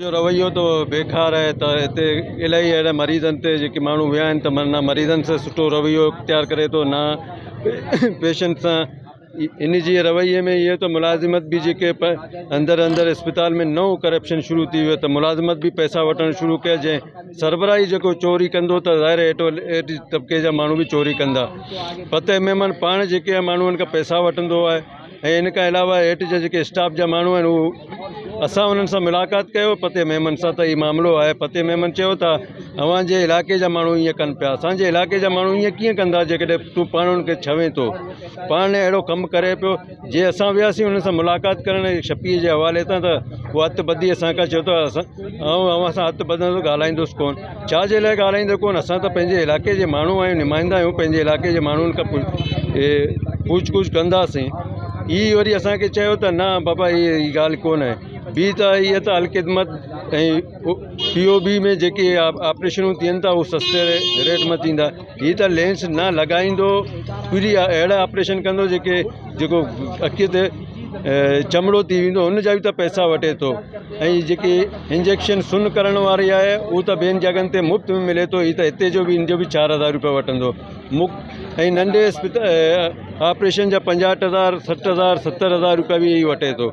جو رويو ته بيڪار آهي ته هتي الاهي اهڙا مريضن تي جيڪي ماڻهو ويا آهن ته معنيٰ مريضن سان سٺو رويو اختيار ڪري ٿو نه پيشنٽ سان ان جي رويي ۾ اهو ته ملازمت به جيڪي اندر اندر اسپتال ۾ نئون ڪرپشن شروع ٿي ويو ته ملازمت به پئسا وٺڻ شروع ڪيا جنهن سربراهي جيڪو چوري ڪندو ته ظاهر هيٺ طبقي جا ماڻهو به چوري ڪندا فتح ميمڻ پاڻ جيڪي ماڻهن کان پئسا وٺندو آهي ۽ ان کان علاوه هيٺ جا جيڪي اسٽاف جا ماڻهو آهن اهو اسان انهن سان ملاقات ڪيو فتح ميمن سان ته هي معاملو آهي فتح ميمن چيو ته اوهان جي علائقي جا ماڻهو ائين ڪن پيا اسانجي علائقي جا ماڻهو ائين ڪيئن ڪندا جيڪڏهن تون پاڻ انهن کي ڇوين ٿو پاڻ اهڙو ڪم ڪري پيو جي اسان وياسين انهن سان ملاقات ڪرڻ شفيع جي حوالي سان ته اهو هٿ ٻڌي اسان کان چيو ته اسان آئون اوهان سان هٿ ٻڌندس ڳالهائيندس ڪونه ڇا جي لاء ڳالهائيندو ڪونه اسان ته پنهنجي علائقي جي ماڻهو آهيون نمائندا آهيون پنهنجي علائقي جي ماڻهن کان پڇ ڳڇ ڪنداسين هي وري اسانکي چيو ته نه بابا هي ڳالهه ڪونه ٻي ته هيءَ ته الخدمت ۽ پي او بي ۾ جيڪي آپريشنون ٿين ٿا اهي سستي ريٽ ۾ ٿيندا هي ته لينس نه لڳائيندو فري اهڙا آپريشن ڪندو جيڪي جيڪو اکين تي چمڙو ٿي ويندو هن جا به ته پئسا وٺي ٿو ۽ جيڪي انجيڪشن سن ڪرڻ واري آهي اهو ته ٻين جڳهن تي مفت ۾ ملي ٿو هي ته هتي جو به ان جو به 4000 روپيا وٺندو ۽ ننڍي آپريشن جا 65 هزار 60 هزار 70 هزار روپيا به وٺي ٿو.